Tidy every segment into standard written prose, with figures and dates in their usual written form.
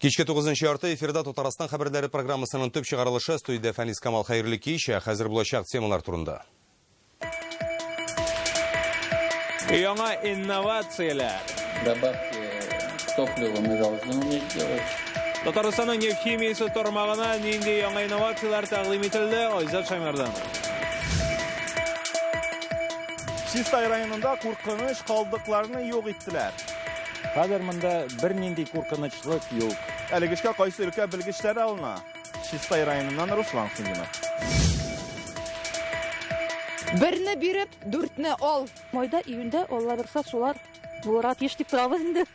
Кичке 9 ярты эфирда Татарстан хәбәрләре программасының төп чыгарылышы студиядә Фәнис Камал хәерле кич, ә хәзер булачак темалар турында. Яңа инновацияләр. Добавки к топливу мы должны уметь делать. Татарстанның нефть химиясе тармагына нинди яңа инновацияләр тәкъдим ителде? Айзат Шаймарданов. Чистай районында куркыныч калдыкларны юк иттеләр. Хәзер монда бернинди куркынычлык юк. Әлеге эшкә кайсы өлкә белгечләре алына? Чистай районыннан Руслан Синдинов. Берне биреп, дүртне ал. Майда, июньдә, Алла бирса, шулар булырга тиеш дип торабыз инде.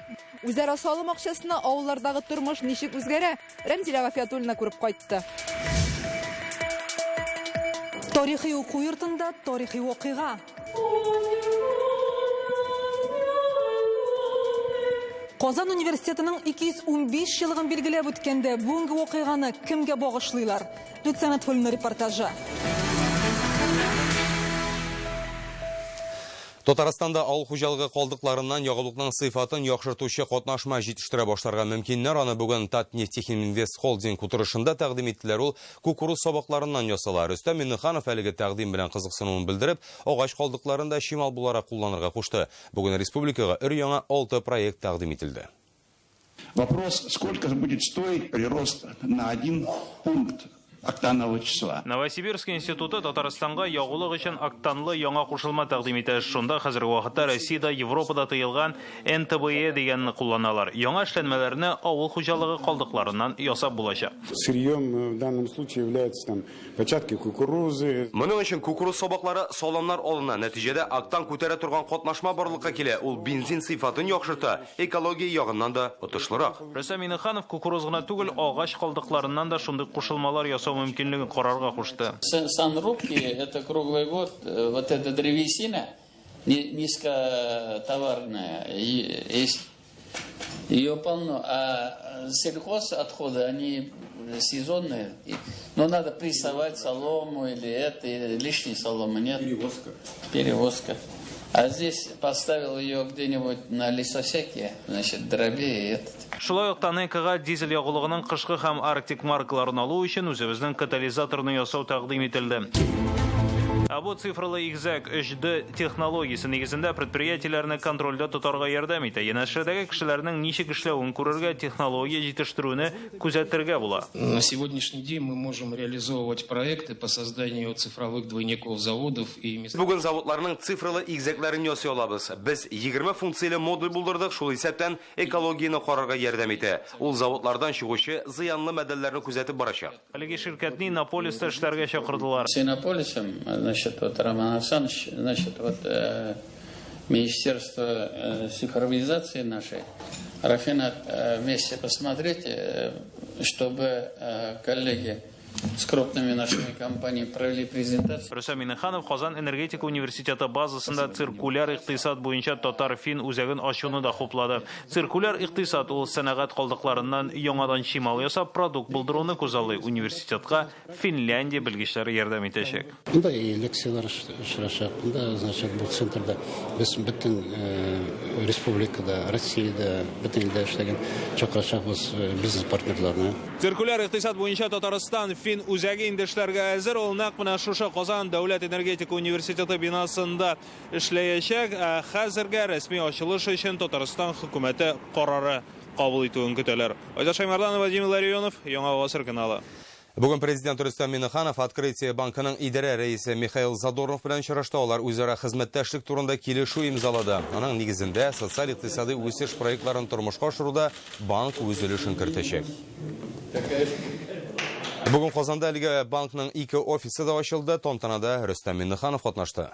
Үзара салым акчасына авыллардагы тормыш ничек үзгәрә? Рәмзилә Гафиятуллина күреп кайтты. Тарихи уку йортында тарихи вакыйга. Казан университетының 215 еллыгын билгеләп үткәндә бүгенге вакыйганы кемгә багышлыйлар? Люция Нотфуллина репортажы. Татарстанда авыл хуҗалыгы калдыкларыннан ягулыкның сыйфатын яхшыртучы катнашма җитештерә башларга мөмкиннәр. Аны бүген Татнефтехиминвест холдинг утырышында тәкъдим иттеләр. Ул кукуруз сабакларыннан ясала. Рөстәм Миңнеханов әлеге тәкъдим белән кызыксынуын белдереп, агач калдыкларын да чимал буларак кулланырга кушты. Бүген республикага өр-яңа 6 проект тәкъдим ителде. Вопрос, сколько будет стоить прирост на один пункт октанового числа. Новосибирск институты Татарстанга ягулык өчен октанлы яңа кушылма тәкъдим итә. Шунда хәзерге вакытта Россиядә, Европада тыелган НТБЕ дигәнне кулланалар. Яңа эшләнмәләрне авыл хуҗалыгы калдыкларыннан ясап булачак. Сырьем в данном случае являются там початки кукурузы. Моның өчен кукуруз сабаклары, саламнар алына. Нәтиҗәдә октан күтәрә торган катнашма барлыкка килә. Ул бензин сыйфатын яхшырта, экология ягыннан да отышлырак. Рөстәм Миңнеханов кукуруз гына түгел, агач калдыкларыннан да шундый кушылмалар ясау мөмкинлеген карарга кушты. Санрубки это круглый год, вот эта древесина низкотоварная, есть ее полно, а сельхоз отходы, они сезонные, но надо прессовать солому или это, или лишней соломы нет. Перевозка. Перевозка. А здесь поставил ее где-нибудь на лесосеке, значит, дроби и этот. Шулай ук Танекага дизель ягулыгының кышкы һәм арктик маркаларын алу өчен үзебезнең катализаторны ясау тәкъдим ителде. Ә бу цифрлы игезәк 3D технологиясе нигезендә предприятиеләрне контрольдә тотарга ярдәм итә. Янәшәдәге кешеләрнең ничек эшләвен күрергә, технология җитештерүне күзәтергә була. На сегодняшний день мы можем реализовывать проекты по созданию цифровых двойников заводов и мест. Бүген заводларның цифрлы игезәкләрен ясый алабыз. Без 20 функцияле модуль булдырдык, шул исәптән экологияне карарга ярдәм итә. Ул заводлардан чыгучы зыянлы матдәләрне күзәтеп барачак. Әлеге ширкәтне Иннополиста эшләргә чакырдылар. С Иннополисом, значит, вот Роман Александрович, значит, вот Министерство цифровизации нашей, Рафинат, вместе посмотрите, чтобы коллеги с крупными нашими компаниями провели презентацию. Рөстәм Миңнеханов Казан энергетика университеты базасында циркуляр икътисад буенча Татар-Фин үзәген ачуны да хуплады. Циркуляр икътисад ул сәнәгать калдыкларыннан яңадан чимал ясап продукт булдыруны күзаллый. Университетка Финляндия белгечләре ярдәм итәчәк. Монда и лекцияләр очрашак. Монда, значит, бу центрда без бөтен республикада, Россиядә, бөтен илдә эшләгән чакырачакбыз бизнес-партнерларны. Циркуляр икътисад буенча Татарстан Фин үзәге инде эшләргә әзер. Ул нәкъ менә шушы Казан дәүләт энергетика университеты бинасында эшләячәк. Ә хәзергә рәсми ачылыш өчен Татарстан хөкүмәте карары кабул итүен көтәләр. Айдар Шаймарданов, Владимир Ларионов, Яңа Гасыр каналы. Бүген президент Рөстәм Миңнеханов Открытие банкының идарә рәисе Михаил Задорнов белән очрашты. Алар үзара хезмәттәшлек турында килешү имзалады. Аның нигезендә социаль-икътисади үсеш проектларын тормышка ашыруда банк үз өлешен кертәчәк. Бүген Казанда әлеге банкның ике офисы да ачылды. Тантанада Рөстәм Миңнеханов катнашты.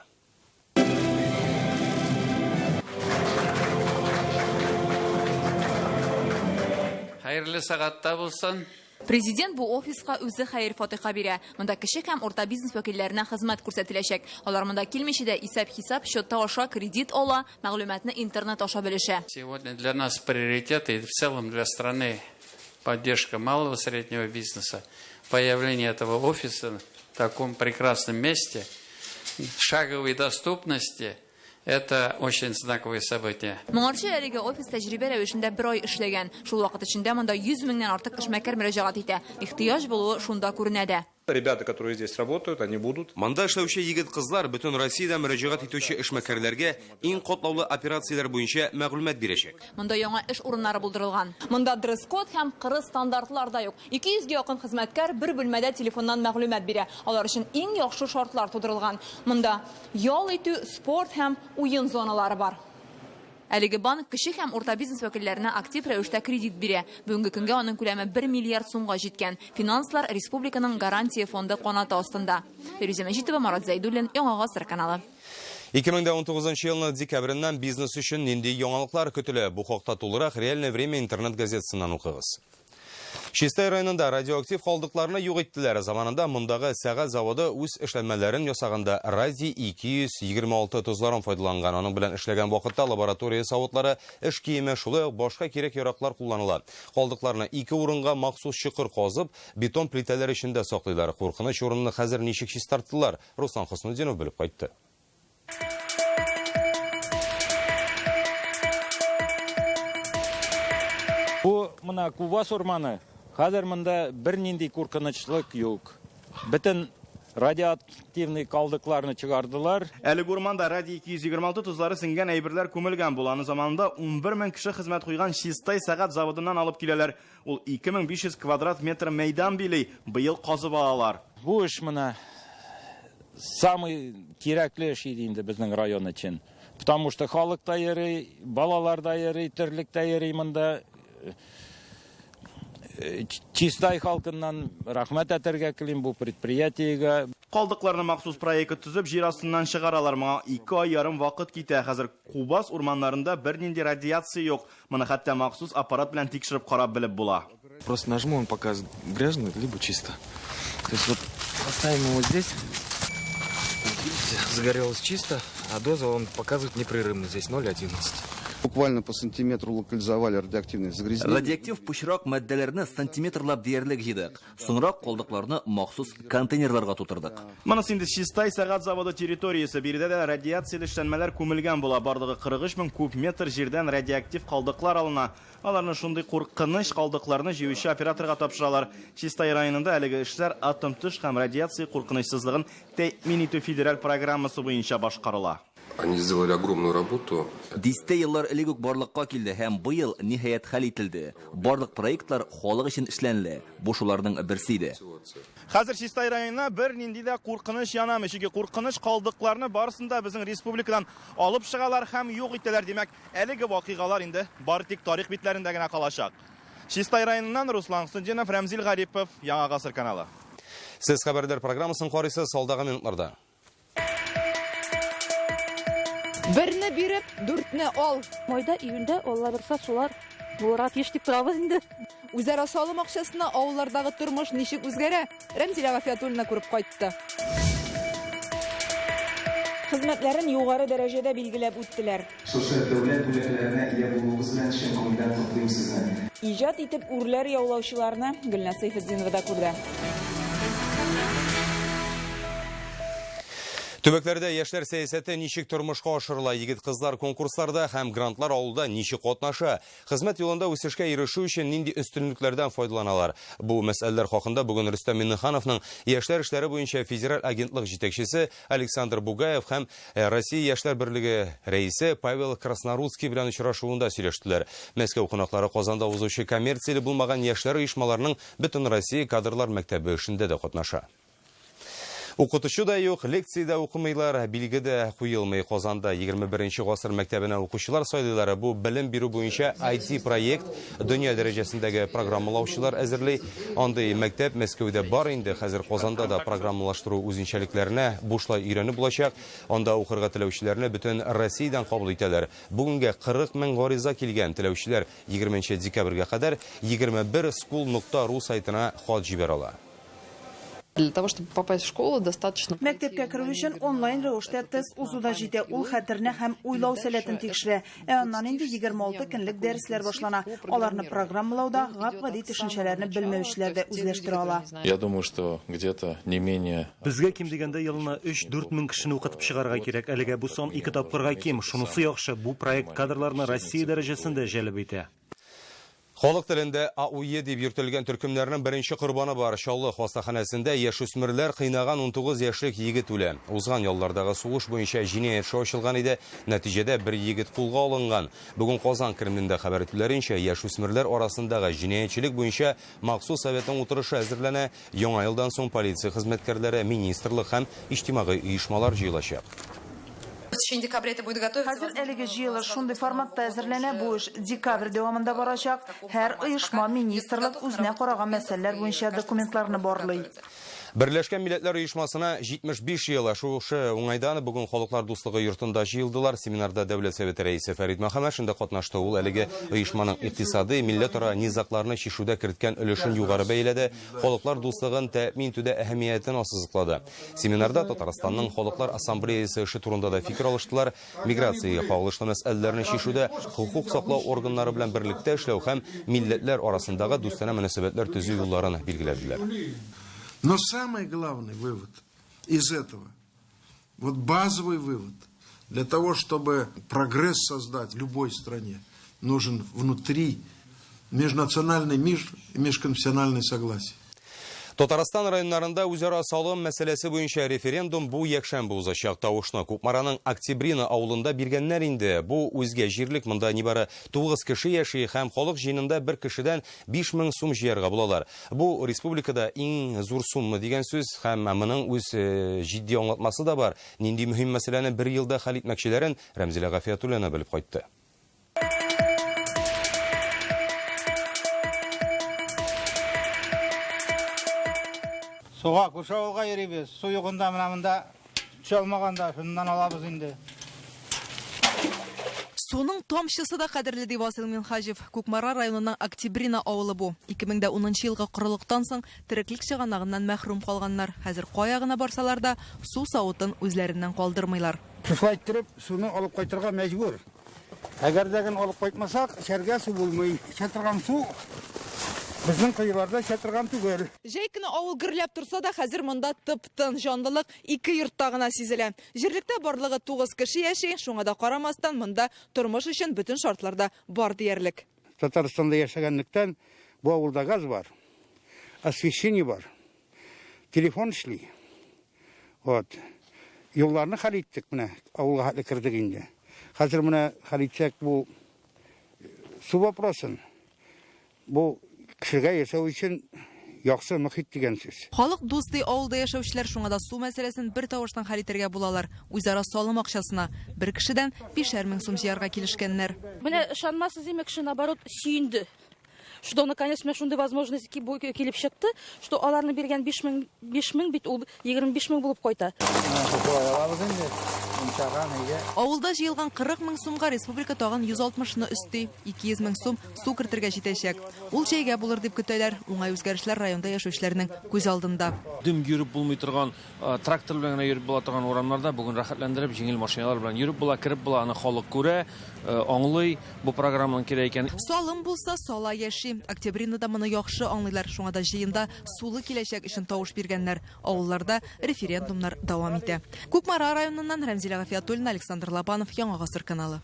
Хәерле сәгатьтә булсын. Президент бу офиска үзе хәер фатиха бирә. Монда кече һәм урта бизнес вәкилләренә хезмәт күрсәтеләчәк. Алар монда килмичә дә исәп-хисап счеты аша кредит ала, мәгълүматны интернет аша белешә. Сегодня для нас приоритет и в целом для страны поддержка малого и среднего бизнеса. Появление этого офиса в таком прекрасном месте, шаговой доступности, Это очень знаковое событие. Моңарчы әлеге офис тәҗрибә рәвешендә бер ай эшләгән. Шул вакыт эчендә монда 100 меңнән артык эшмәкәр мөрәҗәгать итә. Ихтыяҗ булуы шунда күренә дә. Ребята, которые здесь работают, они будут. Монда эшләүче егет-кызлар бөтен Россиядә мөрәҗәгать итүче эшмәкәрләргә иң катлаулы операцияләр буенча мәгълүмат бирәчәк. Монда яңа эш урыннары булдырылган. Монда дресс-код һәм кырыс стандартлар да юк. 200 гә якын хезмәткәр бер бүлмәдә телефоннан мәгълүмат бирә. Алар өчен иң яхшы шартлар тудырылган. Монда ял итү, спорт һәм уен зоналары бар. Әлеге банк кече һәм урта бизнес вәкилләренә актив рәвештә кредит бирә. Бүгенге көнгә аның күләме 1 миллиард сумга җиткән. Финанслар республиканың гарантия фонды канаты астында. Фирүзә Мәҗитова, Марат Зәйдуллин, Яңа Гасыр каналы. 2019 елның декабреннән бизнес өчен нинди яңалыклар көтелә? Бу хакта тулырак Реальное время интернет газетасыннан укыгыз. Чистай районында радиоактив калдыкларны юк иттеләр. Заманында мондагы сәгать заводы үз эшләнмәләрен ясаганда радий 226 тозларын файдаланган. Аның белән эшләгән вакытта лаборатория савытлары, эш киеме, шулай ук башка кирәк-яраклар кулланыла. Калдыкларны ике урынга махсус чокыр казып, бетон плитәләр эчендә саклыйлар. Куркыныч урынны хәзер ничек чистарттылар? Руслан Хөснетдинов белеп кайтты. Бу менә Кубас урманы. Хәзер монда бернинди куркынычлык юк. Бөтен радиоактивный калдыкларны чыгардылар. Әлеге урманда радий 226 тозлары сеңгән әйберләр күмелгән була. Аны заманында 11 мең кеше хезмәт куйган Чистай сәгать заводыннан алып киләләр. Ул 2500 квадрат метр мәйдан били. Быел казып алалар. Бу эш менә самый кирәкле эш иде инде безнең район өчен. Потому что халык та йөри, балалар да йөри, терлек тә йөри монда. Чистай халкыннан рәхмәт әйтергә телим бу предприятиегә. Калдыкларны махсус проект төзеп, җир астыннан чыгаралар. Моңа 2 ай ярым вакыт китә. Хәзер Кубас урманнарында бернинди радиация юк. Моны хәтта махсус аппарат белән тикшереп карап белеп була. Просто нажму, он показывает грязно, либо чисто. То есть вот поставим его здесь. Вот видите, загорелось чисто, а доза он показывает непрерывно здесь 0,11. Буквально по сантиметру локализовали радиоактивные загрязнения. Радиоактив пычрак матдәләрне сантиметрлап диярлек җыйдык. Соңрак калдыкларны махсус контейнерларга тутырдык. Монысы инде Чистай сәгать заводы территориясе. Биредә дә радиацияле эшләнмәләр күмелгән була. Барлыгы 43 мең куб метр җирдән радиоактив калдыклар алына. Аларны шундый куркыныч калдыкларны җыючы операторга тапшыралар. Чистай районында әлеге эшләр атом төш һәм радиация куркынычсызлыгын тәэмин итү федераль программасы буенча башкарыла. Они сделали огромную работу. Дистә еллар элек үк барлыкка килде һәм быел ниһаять хәл ителде. Барлык проектлар халык өчен эшләнелә. Бу шуларның берсе иде. Хәзер Чистай районына бернинди дә куркыныч янамый, чөнки куркыныч калдыкларны барысын да безнең республикадан алып чыгалар һәм юк итәләр. Димәк, әлеге вакыйгалар инде бары тик тарих битләрендә генә калачак. Чистай районыннан Руслан Хөснетдинов, Рәмзил Гарипов, Яңа Гасыр каналы. Сез хәбәрләр программасын карыйсыз алдагы минутларда. Берне биреп, дүртне ал. Майда, июньдә Алла бирсә, шулар булырга тиеш дип торабыз инде. Үзара салым акчасына авыллардагы тормыш ничек үзгәрә? Рәмзилә Гафиятуллина күреп кайтты. Хезмәтләрен югары дәрәҗәдә билгеләп үттеләр. Шушы дәүләт бүләкләренә ия булуыгыз белән чын күңелдән котлыйм сезне. Иҗат итеп үрләр яулаучыларны Гөлназ Сәйфетдинова да күрде. Төбәкләрдә яшьләр сәясәте ничек тормышка ашырыла, егет-кызлар конкурсларда һәм грантлар алуда ничек катнаша, хезмәт юлында үсешкә ирешү өчен нинди өстенлекләрдән файдаланалар. Бу мәсьәләләр хакында бүген Рөстәм Миңнехановның яшьләр эшләре буенча федераль агентлык җитәкчесе Александр Бугаев һәм Россия яшьләр берлеге рәисе Павел Краснорудский белән очрашуында сөйләштеләр. Мәскәү кунаклары Казанда узучы коммерцияле булмаган яшьләр оешмаларының бөтен Россия кадрлар мәктәбе эшендә дә катнаша. Укытучы да юк, лекция дә укымыйлар, билге дә куелмый. Казанда 21 гасыр мәктәбенә укучылар сайлыйлар. Бу белем бирү буенча IT проект дөнья дәрәҗәсендәге программалаучылар әзерли. Андый мәктәп Мәскәүдә бар инде. Хәзер Казанда да программалаштыру үзенчәлекләренә бушлай өйрәнеп булачак. Анда укырга теләүчеләрне бөтен Россиядән кабул итәләр. Бүгенгә 40 мең гариза килгән. Теләүчеләр 20 декабрьгә кадәр егерме бер скул нокта ру сайтына хат җибәрә ала. Для того, чтобы попасть в школу, достаточно... Мәктәпкә керү өчен онлайн рәвештә тест узу да җитә. Ул хәтерне һәм уйлау сәләтен тикшерә. Ә аннан инде 26 көнлек дәресләр башлана. Аларны программалауда гап-гади төшенчәләрне белмәүчеләр дә үзләштерә ала. Я думаю, что где-то не менее... Безгә ким дигәндә елына 3-4 мең кешене укытып чыгарга кирәк. Әлегә бу сан ике тапкырга ким. Шунысы яхшы, бу проект кадрларны Россия дәрәҗәсендә җәлеп итә. Халык телендә АУЕ дип йөртелгән төркемнәрнең беренче корбаны бар. Чаллы хастаханәсендә яшүсмерләр кыйнаган 19 яшьлек егет үлә. Узган яллардагы сугыш буенча җинаять эше ачылган иде. Нәтиҗәдә бер егет кулга алынган. Бүген Казан Кремлендә хәбәр итүләренчә, яшүсмерләр арасындагы җинаятьчелек буенча махсус советның утырышы әзерләнә. Яңа елдан соң полиция хезмәткәрләре, министрлык һәм иҗтимагый оешмалар җыелачак. В течение декабря это будет готовиться. Хәзер әлеге җыелыш шундый форматта әзерләнә, бу эш декабрь дәвамында барачак. Һәр оешма, министрлык үзенә караган мәсьәләләр буенча документларны барлый. Берләшкән Милләтләр Оешмасына 75 ел. Шушы уңайдан бүген Халыклар дуслыгы йортында җыелдылар. Семинарда Дәүләт Советы рәисе Фәрит Мөхәммәтшин дә катнашты. Ул әлеге оешманың икътисади, милләтара низагларны чишүдә керткән өлешен югары бәяләде, халыклар дуслыгын тәэмин итүдә әһәмиятен ассызыклады. Семинарда Татарстанның Халыклар Ассамблеясы эше турында да фикер алыштылар. Миграциягә кагылышлы мәсьәләләрне чишүдә хокук саклау органнары белән берлектә эшләү һәм милләтләр арасындагы дустанә мөнәсәбәтләр төзү юлларын билгеләделәр. Но самый главный вывод из этого, вот базовый вывод, для того, чтобы прогресс создать в любой стране, нужен внутри межнациональный мир и межконфессиональное согласие. Татарстан районнарында үзара салым мәсьәләсе буенча референдум бу якшәмбе узачак. Тавышны Кукмараның Октябрина авылында биргәннәр инде. Бу үзгә җирлек, монда нибары 9 кеше яши һәм халык җыенында бер кешедән 5000 сум җыярга булалар. Бу республикада иң зур сумма дигән сүз һәм моның үз җитди аңлатмасы да бар. Нинди мөһим мәсьәләне бер елда хәл итмәкчеләрен Рәмзилә Гафиятуллина белеп кайтты. Суга күрше авылга йөрибез. Су югында менә монда төшә алмаганда шуннан алабыз инде. Суның тамчысы да кадерле, ди Васил Минһаҗев. Кукмара районының Октябрина авылы бу. 2010 елгы корылыктан соң тереклек чыганагыннан мәхрүм калганнар. Хәзер кая гына барсалар да, су савытын үзләреннән калдырмыйлар. Шулай иттереп, суны алып кайтырга мәҗбүр. Әгәр дә генә алып кайтмасак, эчәргә су булмый. Эчә торган су безнең коеларда эчә торган түгел. Җәй көне авыл гөрләп торса да, хәзер монда тып-тын, җанлылык ике йортта гына сизелә. Җирлектә барлыгы 9 кеше яши, шуңа да карамастан, монда тормыш өчен бөтен шартлар да бар диярлек. Татарстанда яшәгәнлектән бу авылда газ бар, освещение бар, телефон эшли. Вот. Юлларны хәл иттек менә, авылга хәтле кердек инде. Хәзер менә хәл итсәк бу су вопросын, бу кешегә яшәү өчен яхшы мохит дигән сүз. Халык дус ди авылда яшәүчеләр, шуңа да су мәсьәләсен бер тавыштан хәл итәргә булалар. Үзара салым акчасына бер кешедән 5000 сум җыярга килешкәннәр. Менә ышанмассыз димәк, кеше наоборот сөенде. Что наконец менә шундый возможность килеп чыкты, что аларны биргән 5000, 5000 бит ул 25000 булып кайта. Авылда җыелган 40 мең сумга республика тагын 160-ны өсти, 200 мең сум су кертергә җитәчәк. Ул җәйгә булыр дип көтәләр. Уңай үзгәрешләр районда яшәүчеләрнең күз алдында. Дөм йөреп булмый торган, трактор белән генә йөреп була торган урамнарда бүген рәхәтләндереп җиңел машиналар белән йөреп була, кереп була, аны халык күрә, аңлый бу программаның кирәк икәнен. Салым булса, сала яши. Октябринада моны яхшы аңлыйлар. Шуңа да җыенда сулы киләчәк өчен тавыш биргәннәр. Авылларда референдумнар дәвам итә. Кукмара районыннан Рәмзилә Гафиятуллина, Александр Лобанов, Яңа Гасыр каналы.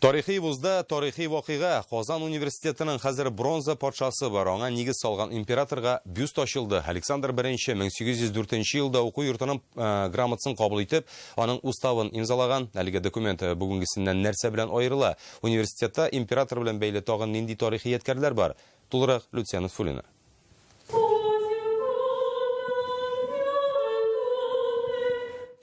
Тарихи вузда тарихи вакыйга. Казан университетының хәзер бронза патшасы бар. Аңа нигез салган императорга бюст ачылды. Александр I 1804 елда уку йортының грамотасын кабул итеп, аның уставын имзалаган. Әлеге документ бүгенгесеннән нәрсә белән аерыла? Университетта император белән бәйле тагын нинди тарихи ядкәрләр бар? Тулырак Люция Нотфуллина.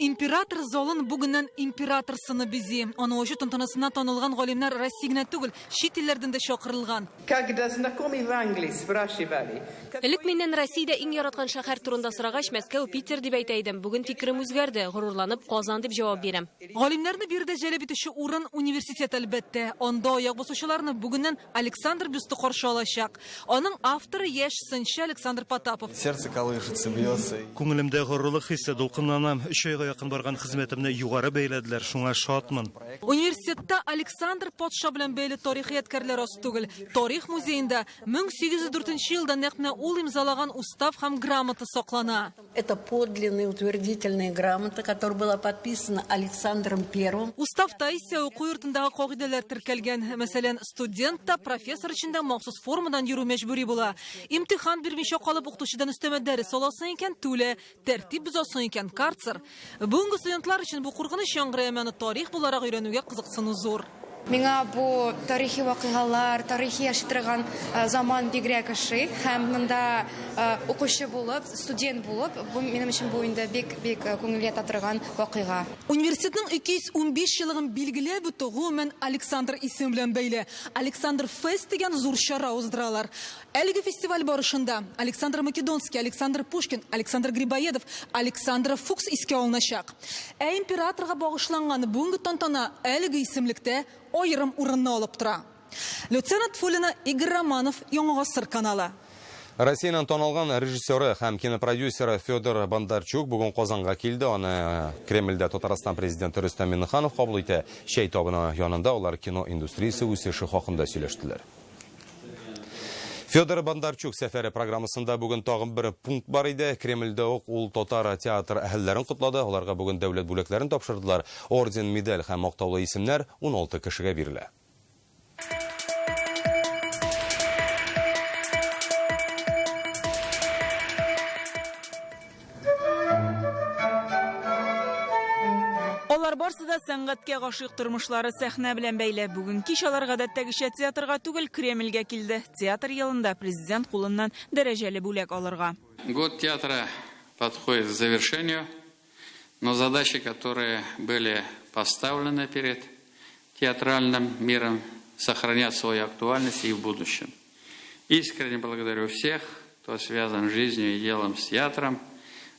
Император залын бүгеннән император сыны бизи. Аны ачу тантанасына танылган галимнәр Россия генә түгел, чит илләрдән дә чакырылган. Когда знакомые в Англии спрашивали, Элек миннән Россиядә иң яраткан шәһәр турында сорагач, Мәскәү, Питер дип әйтә идем. Бүген фикерем үзгәрде. Горурланып, Казан дип җавап бирәм. Галимнәрне биредә җәлеп итүче урын университет, әлбәттә. Анда аяк басучыларны бүгеннән Александр бюсты каршы алачак. Аның авторы яшь сынчы Александр Потапов. Сердце колышется, бьется. Күңелемдә горурлык хисе, дулкынланам. Өч айга якын барган хезмәтемне югары бәяләделәр, шуңа шатмын. Университетта Александр патша белән бәйле тарихи ядкәрләр аз түгел. Тарих музеенда 1804 елда нәкъ менә ул имзалаган устав һәм грамота саклана. Это подлинная утвердительная грамота, которая была подписана Александром Первым. Уставта исә уку йортындагы кагыйдәләр теркәлгән. Мәсәлән, студент та, профессор өчен дә махсус формадан йөрү мәҗбүри була. Имтихан бирмичә калып, укытучыдан өстәмә дәрес аласың икән, түлә. Тәртип бозасың икән, карцер. Бүгенге студентлар өчен бу куркыныч яңгырый, әмма аны тарих буларак өйрәнүгә кызыксыну зур. Миңа бу тарихи вакыйгалар, тарихи яши торган заман бигрәк ошый һәм монда укучы булып, студент булып, бу минем өчен бу инде бик-бик күңелгә ята торган вакыйга. Университетның 215 еллыгын билгеләп үтү гомумән Александр исеме белән бәйле. Александр Фест дигән зур чара уздыралар. Әлеге фестиваль барышында Александр Македонский, Александр Пушкин, Александр Грибоедов, Александра Фукс искә алыначак. Ә императорга багышланган бүгенге тантана әлеге исемлектә аерым урынны алып тора. Люцина Тфулина, Игорь Романов, Яңа Гасыр каналы. Россиянең танылган режиссеры һәм кинопродюсеры Федор Бондарчук бүген Казанга килде. Аны Кремльдә Татарстан президенты Рөстәм Миңнеханов кабул итә. Чәй табыны янында алар кино индустриясе үсеше хакында сөйләштеләр. Федор Бондарчук сәфәре программасында бүген тагын бер пункт бар иде. Кремльдә ук ул татар театр әһелләрен котлады. Аларга бүген дәүләт бүләкләрен тапшырдылар. Орден, медаль һәм мактаулы исемнәр 16 кешегә бирелә. Алар барсы да сәнгатькә гашыйк, тормышлары сәхнә белән бәйле. Бүген кич алар гадәттәгечә театрга түгел, Кремльгә килде. Театр елында президент кулыннан дәрәҗәле бүләк алырга. Год театра подходит к завершению, но задачи, которые были поставлены перед театральным миром, сохранят свою актуальность и в будущем. Искренне благодарю всех, кто связан жизнью и делом с театром,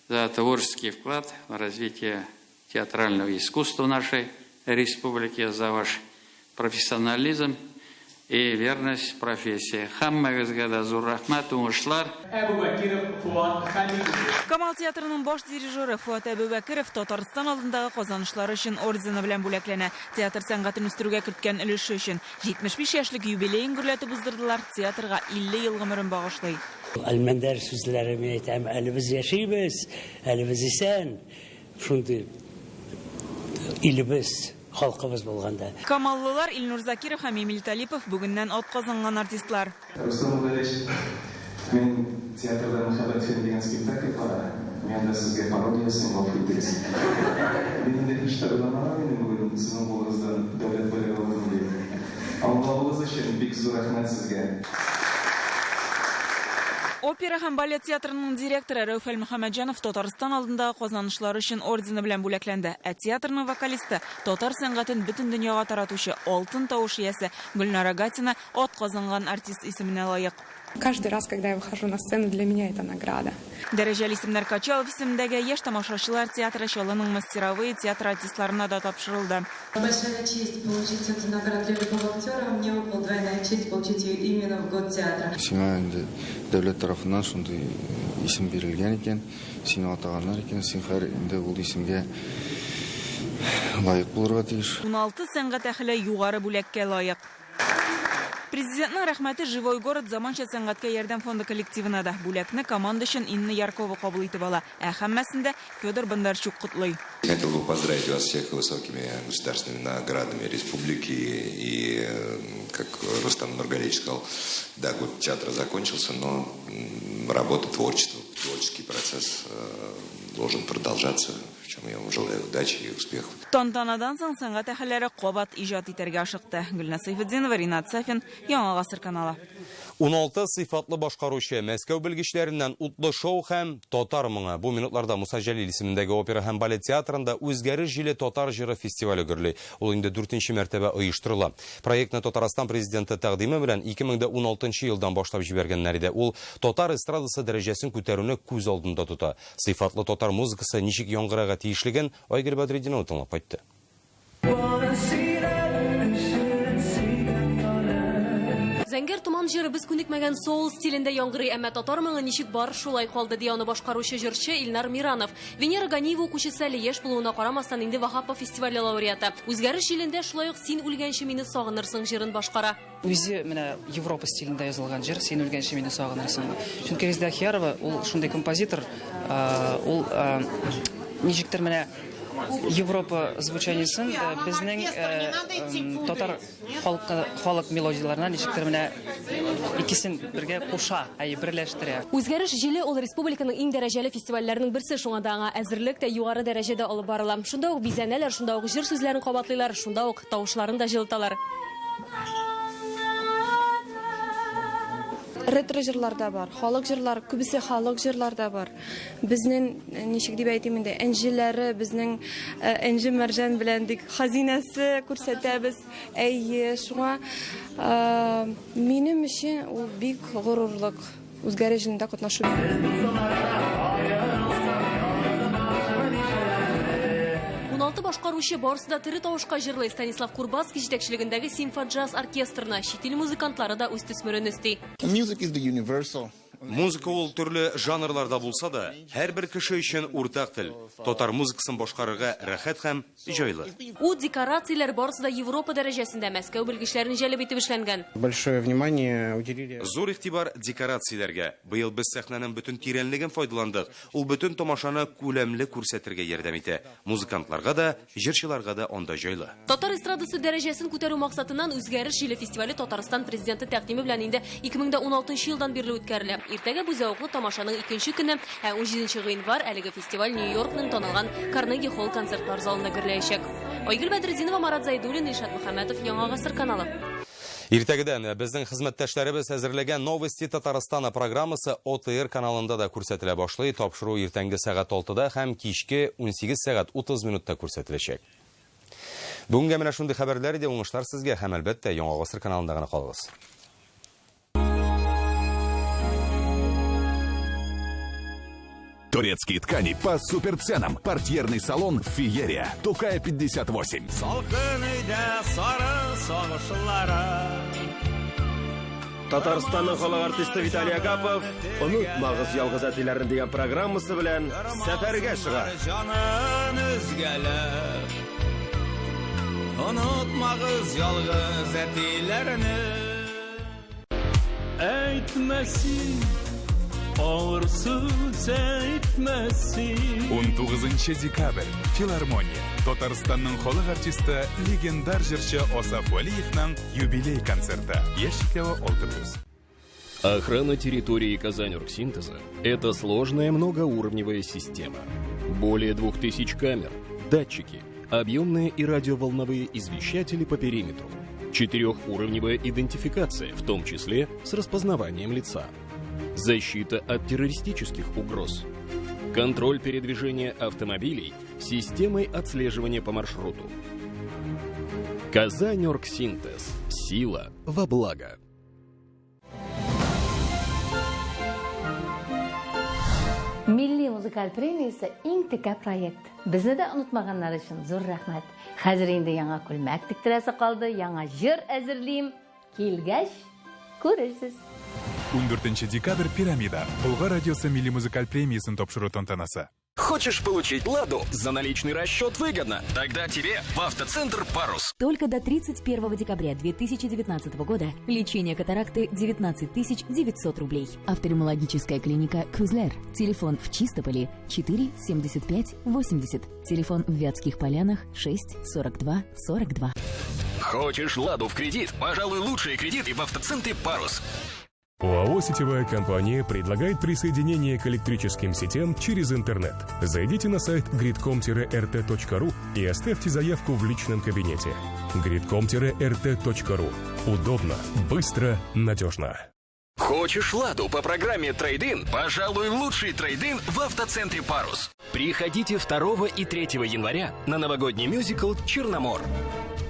за творческий вклад в развитие театрального искусства нашей республики, за ваш профессионализм и верность профессии. Һәммәгезгә дә зур рәхмәт, уңышлар. Камал театрының баш дирижеры Фуат Әбүбәкеров Татарстан алдындагы казанышлары өчен ордены белән бүләкләнә. Театр сәнгатен үстерүгә керткән өлеше өчен 75 яшьлек юбилеен гөрләтеп уздырдылар, театрга 50 ел гомерен багышлый. Әлмәндәр сүзләре мин әйтәм, әле без яшибез, әле без исән. Шундый илебез, халкыбыз булганда. Камаллылар Илнур Закиров һәм Эмиль Талипов бүгеннән атказанган артистлар. Рөстәм Муллалевич, мин театрда Мәхәббәт фильм дигән спектакль кара. Мин анда сезгә пародия ясыйм, гафу итегез. Мин инде һич тә уйламаган идем бүген сезнең кулыгыздан дәүләт бүләге алырмын дип. Аңлавыгыз өчен бик зур рәхмәт сезгә. Опера һәм балет театрының директоры Рәүф Әлмөхәммәтҗанов Татарстан алдындагы казанышлары өчен ордены белән бүләкләнде. Ә театрның вокалисты, татар сәнгатен бөтен дөньяга таратучы алтын тавыш иясе Гөлнара Гатина атказанган артист исеменә лаек. Каждый раз, когда я выхожу на сцену, для меня это награда. Дәрәҗәле исемнәр Качалов исемендәге яшь тамашачылар театры Чаллының мастеровые театр артистларына да тапшырылды. Большая честь получить эту награду для любого актера. Мне выпала двойная честь получить ее именно в год театра. Сиңа инде дәүләт тарафыннан шундый исем бирелгән икән, сине атаганнар икән, син хәер инде ул исемгә лаек булырга тиеш. 16 сәнгать әһеле югары бүләккә лаек. Президентның рәхмәте Живой город заманча сәнгатькә ярдәм фонды коллективына да. Бүләкне команда өчен Инна Яркова кабул итеп ала. Ә һәммәсен дә Федор Бондарчук котлый. Хотел бы поздравить вас всех высокими государственными наградами республики. И, как Рустам Нургалиевич сказал, да, год театра закончился, но работа, творчество, творческий процесс должен продолжаться, в чем я вам желаю удачи и успехов. Тантанадан соң сәнгать әһелләре кабат иҗат итәргә ашыкты. Гөлназ Сәйфетдинова, Ринат Сафин, Яңа Гасыр каналы. 16 сыйфатлы башкаручы, Мәскәү белгечләреннән утлы шоу һәм татар моңы. Бу минутларда Муса Җәлил исемендәге опера һәм балет театрында Үзгәреш җиле татар җыры фестивале гөрли. Ул инде дүртенче мәртәбә оештырыла. Проектны Татарстан Президенты тәкъдиме белән 2016 елдан башлап җибәргәннәр иде. Ул татар эстрадасы дәрәҗәсен күтәрүне күз алдында тота. Сыйфатлы татар музыкасы ничек яңгырарга тиешлеген Айгөл Бәдретдинова тыңлап кайтты. Зәңгәр томан җыры без күнекмәгән соул стилендә яңгырый, әмма татар моңы ничек бар, шулай калды, ди аны башкаручы җырчы Илнар Миранов. Венера Ганиева укучысы әле яшь булуына карамастан инде Ваһапов фестивале лауреаты. Үзгәреш җилендә шулай ук Син үлгәнче мине сагынырсың җырын башкара. Үзе менә Европа стилендә язылган җыр Син үлгәнче мине сагынырсың. Чөнки Резеда Ахиярова ул шундый композитор, ул ничектер менә Европа звучаниесен безнең татар халкы халык мелодияләренә ничектер менә икесен бергә куша, әйе, берләштерә. Үзгәреш җиле ул республиканың иң дәрәҗәле фестивальләренең берсе, шуңа да аңа әзерлек тә югары дәрәҗәдә алып барыла. Шунда ук бизәнәләр, шунда ук җыр сүзләрен кабатлыйлар, шунда ук тавышларын да җылыталар. Ретро җырлар да бар, халык җырлар, күбесе халык җырлар да бар. Безнең, ничек дип әйтим инде, энҗеләре, безнең энҗе мәрҗән белән дик хазинәсе күрсәтәбез. Әйе, шуңа минем өчен ул бик горурлык үзгәреш җилендә катнашу. 16 башкаручы барысы да тере тавышка җырлый. Станислав Курбацкий җитәкчелегендәге симфоджаз оркестрына чит ил музыкантлары да үз төсмерен өсти. Music is the universal. Музыка ул төрле жанрларда булса да, һәрбер кеше өчен уртак тел. Татар музыкасын башкарырга рәхәт һәм җайлы. Ут, декорацияләр барысы да Европа дәрәҗәсендә, Мәскәү белгечләрен җәлеп итеп эшләнгән. Большое внимание уделили. Зур игътибар декорацияләргә. Быел без сәхнәнең бөтен тирәнлеген файдаландык. Ул бөтен тамашаны күләмле күрсәтергә ярдәм итә. Музыкантларга да, җырчыларга да анда җайлы. Татар эстрадасы дәрәҗәсен күтәрү максатыннан Үзгәреш җиле фестивале Татарстан Президенты тәкъдиме белән инде 2016 елдан бирле үткәрелә. Иртәгә бу зәвыклы тамашаның икенче көне, ә 17 гыйнвар әлеге фестиваль Нью-Йоркның танылган Карнеги Холл концертлар залында гөрләячәк. Айгөл Бәдретдинова, Марат Зайдуллин, Илшат Мөхәммәтов, Яңа гасыр каналы. Иртәгедән безнең хезмәттәшләребез әзерләгән Новости Татарстана программасы ОТР каналында да күрсәтелә башлый. Тапшыру иртәнге сәгать 6-да һәм кичке 18 сәгать 30 минутта күрсәтеләчәк. Бүгенгә менә шундый хәбәрләр иде. Уңышлар сезгә һәм әлбәттә Яңа гасыр каналында гына калыгыз. Турецкие ткани по суперценам. Портьерный салон «Феерия». Тукая 58. Салкын өйдә сары сагышлары. Татарстанның халык артисты Виталий Агапов Онытмагыз ялгыз әтиләрне дигән программасы белән сәфәргә чыга. Җанын өзгәләп. Онытмагыз ялгыз әтиләрне. Әйтмә син, авыр сүз әйтмә син. 19 декабрь, Филармония. Татарстанның халык артисты, легендар җырчы Асаф Вәлиевның юбилей концерты. Яшь чикләве 6+. Охрана территории Казань-Оргсинтеза – это сложная многоуровневая система. Более 2000 камер, датчики, объемные и радиоволновые извещатели по периметру. Четырехуровневая идентификация, в том числе с распознаванием лица. Защита от террористических угроз. Контроль передвижения автомобилей системой отслеживания по маршруту. Казань-Оргсинтез. Сила во благо. Милли музыкаль премиясе иң текә проект. Безне дә онытмаганнар өчен зур рәхмәт. Хәзер инде яңа күлмәк тектерәсе калды, яңа җыр әзерлим. Килгәч, күрерсез. 14 декабрь Пирамида. Болгар радиосы милли музыкаль премиясен тапшыру тантанасы. Хочешь получить «Ладу» за наличный расчет выгодно? Тогда тебе в автоцентр «Парус». Только до 31 декабря 2019 года лечение катаракты 19 900 рублей. Офтальмологическая клиника «Кузлер». Телефон в Чистополе 4 75 80. Телефон в Вятских Полянах 6 42 42. Хочешь «Ладу» в кредит? Пожалуй, лучшие кредиты в автоцентре «Парус». ОАО «Сетевая компания» предлагает присоединение к электрическим сетям через интернет. Зайдите на сайт gridcom-rt.ru и оставьте заявку в личном кабинете. gridcom-rt.ru. Удобно, быстро, надежно. Хочешь «Ладу» по программе «Трейд-ин»? Пожалуй, лучший трейд-ин в автоцентре «Парус». Приходите 2 и 3 января на новогодний мюзикл «Черномор».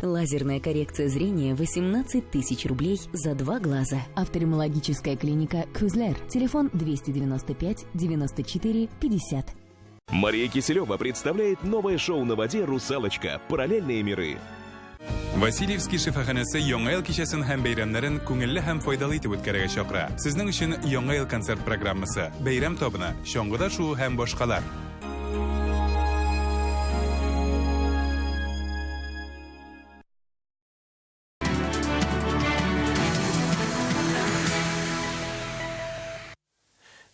Лазерная коррекция зрения 18 тысяч рублей за два глаза. Офтальмологическая клиника «Кюзлер». Телефон 295 94 50. Мария Киселева представляет новое шоу на воде «Русалочка. Параллельные миры». Васильевский шифаханәсе Яңа ел кичәсен һәм бәйрәмнәрен күңелле һәм файдалы итеп үткәрергә чакыра. Сезнең өчен Яңа ел концерт программасы, бәйрәм табыны, чаңгыда шуу һәм башкалар.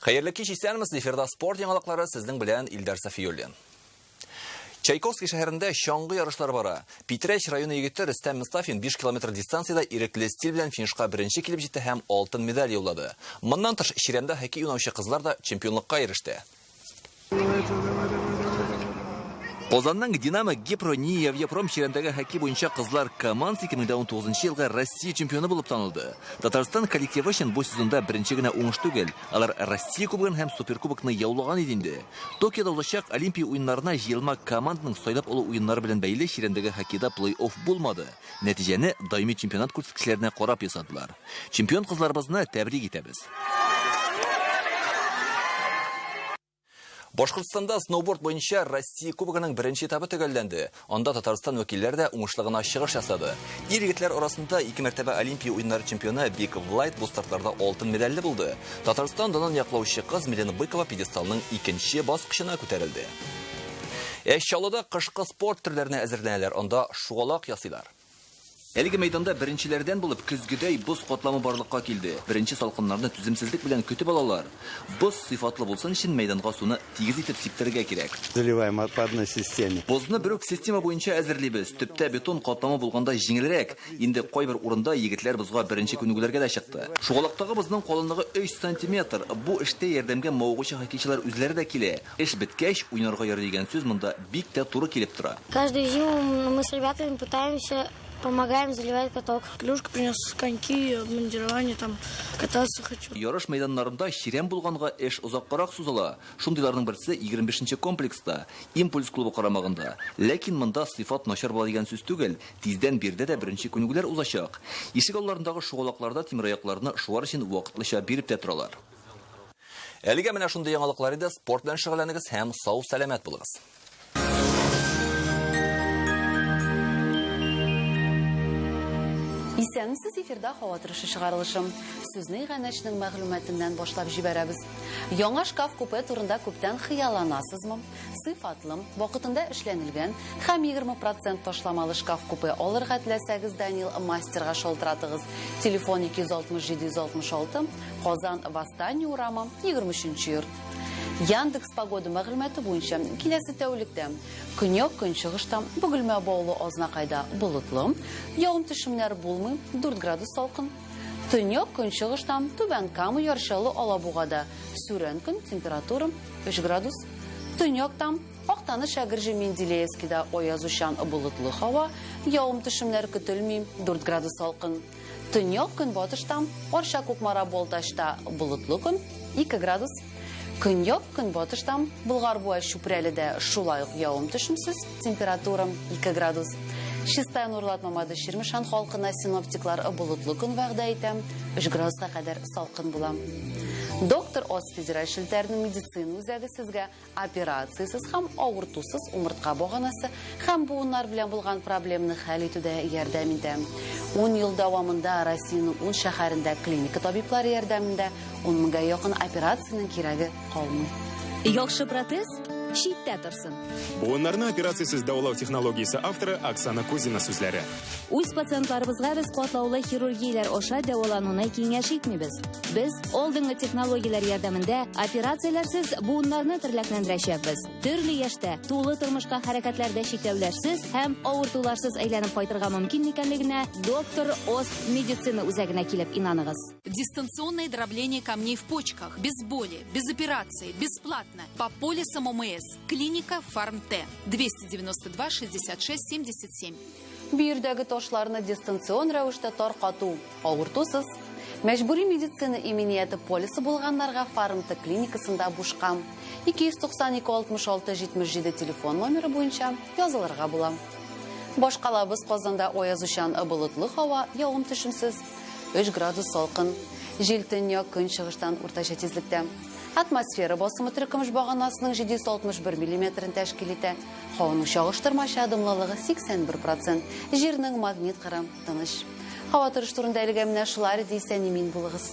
Хәерле кич, исәнмесез! Эфирда спорт яңалыклары, сезнең белән Илдар Сафиуллин. Чайковский шәһәрендә чаңгы ярышлары бара. Питрәч районы егете Рөстәм Мостафин 5 километр дистанциядә ирекле стиль белән финишка беренче килеп җитте һәм алтын медаль яулады. Моннан тыш, чирәмдә хоккей уйнаучы кызлар да чемпионлыкка иреште. Казанның Динамо Гипро Ниевьепром чирәмдәге хоккей буенча кызлар командасы 2019 елгы Россия чемпионы булып танылды. Татарстан коллективы өчен бу сезонда беренче генә уңыш түгел. Алар Россия кубогын һәм Суперкубокны яулаган иде инде. Токиода узачак Олимпия уеннарына җыелма команданың сайлап алу уеннары белән бәйле чирәмдәге хоккейда плей-офф булмады. Нәтиҗәне даими чемпионат күрсәткечләренә карап ясадылар. Чемпион кызларыбызны тәбрик итәбез. Башкортстанда сноуборд буенча Россия кубогының беренче этабы төгәлләнде. Анда Татарстан вәкилләре дә уңышлы гына чыгыш ясады. Ир егетләр арасында ике мәртәбә Олимпия уеннары чемпионы Бик Влайт бу стартларда алтын медальле булды. Татарстан данын яклаучы кыз Милена Быкова пьедесталның икенче баскычына күтәрелде. Ә Чаллыда кышкы спорт төрләренә әзерләнәләр, анда шугалак ясыйлар. Әлеге мәйданда беренчеләрдән булып көзгедәй боз катламы барлыкка килде. Беренче салкыннарны түземсезлек белән көтеп алалар. Боз сыйфатлы булсын өчен мәйданга суны тигез итеп сиптерергә кирәк. Заливаем по одной системе. Бозны бер үк система буенча әзерлибез. Төптә бетон катламы булганда җиңелрәк. Инде кайбер урында егетләр бозга беренче күнегүләргә дә чыкты. Шугалактагы бозның калынлыгы 3 сантиметр. Бу эштә ярдәмгә мавыгучы хоккейчылар үзләре дә килә. Эш беткәч, уйнарга ярый дигән сүз монда бик тә туры килеп тора. Каждую зиму мы с ребятами пытаемся, помогаем заливать каток. Клюшка принес, коньки, обмундирование, там кататься хочу. Ярыш мәйданнарында чирәм булганга эш озаккарак сузыла. Шундыйларның берсе 25 комплекста, Импульс клубы карамагында. Ләкин монда сыйфат начар була дигән сүз түгел. Тиздән биредә дә беренче күнегүләр узачак. Ишек алларындагы шугалакларда тимераякларны шуар өчен вакытлыча биреп тә торалар. Әлегә менә шундый яңалыклар иде. Спорт белән шөгыльләнегез һәм сау сәламәт булыгыз. Исәнмесез, эфирда һава торышы чыгарылышы. Сүзне иганәченең мәгълүматыннан башлап җибәрәбез. Яңа шкаф-купе турында күптән хыялланасызмы? Сыйфатлы, вакытында эшләнелгән һәм 20% ташламалы шкаф-купе алырга теләсәгез, Данил мастерга шалтыратыгыз. Телефон 267 166, Казан Восстание урамы, 23 йорт. Яндекс погода мәгълүматы буенча киләсе тәүлектә көньяк көнчыгышта, Бөгелмә, Баулы, Азнакайда болытлы, явым төшемнәр булмый, 4 градус салкын. Төньяк көнчыгышта, Түбән Кама, Яр Чаллы, Алабугада сүрән көн, температура 3 градус. Төньякта Актаныш, Әгерҗе, Менделеевскида аязучан болытлы һава, явым төшемнәр көтелми, 4 градус салкын. Төньяк көнбатышта Арча, Кукмара, Балтачта болытлы көн, 2 градус. Көньяк көнбатышта Болгар, Буа, Чүпрәледә шулай ук явым төшемсез, температура 2 градус. Чистай, Нурлат, Мамадыш, Чирмешән халкына синоптиклар болытлы көн вәгъдә итә, 3 градуска кадәр салкын була. Доктор Ос федераль челтәренең медицина үзәге сезгә операциясез һәм авыртусыз умыртка баганасы һәм буыннар белән булган проблемны хәл итүдә ярдәм итә. 10 ел дәвамында Россиянең 10 шәһәрендә клиника табиблары ярдәмендә 10 меңгә якын операциянең кирәге калмый. Яхшы протез читтә торсын. Буыннарны операциясез дәвалау технологиясе авторы Оксана Кузина сүзләре. Үз пациентларыбызга без катлаулы хирургияләр аша дәвалануны киңәш итмибез. Без алдынгы технологияләр ярдәмендә операцияләрсез буыннарны терләкләндерәчәкбез. Төрле яшьтә тулы тормышка хәрәкәтләрдә чикләүләрсез һәм авыртуларсыз әйләнеп кайтырга мөмкин икәнлегенә Доктор Ост медицина үзәгенә килеп инаныгыз. Дистанционное дробление камней в почках, без боли, без операции, бесплатно. По полисам ОМС. Клиника Фарм-Т. 292 66 77. Бөердәге ташларны дистанцион рәвештә таркату авыртусыз. Мәҗбүри медицина иминияте полисы булганнарга Фармта клиникасында бушка. 292 66 77 телефон номеры буенча язылырга була. Башкалабыз Казанда аязучан болытлы һава, явым-төшемсез, 3 градус салкын. Җил төньяк көнчыгыштан уртача тизлектә. Атмосфера басымы теркөмеш баганасының 761 миллиметрын тәшкил итә. Һаваның чагыштырмача дымлылыгы 81 процент. Җирнең магнит кыры тыныч. Һава торышы турында әлегә менә шулар иде, исән-имин булыгыз.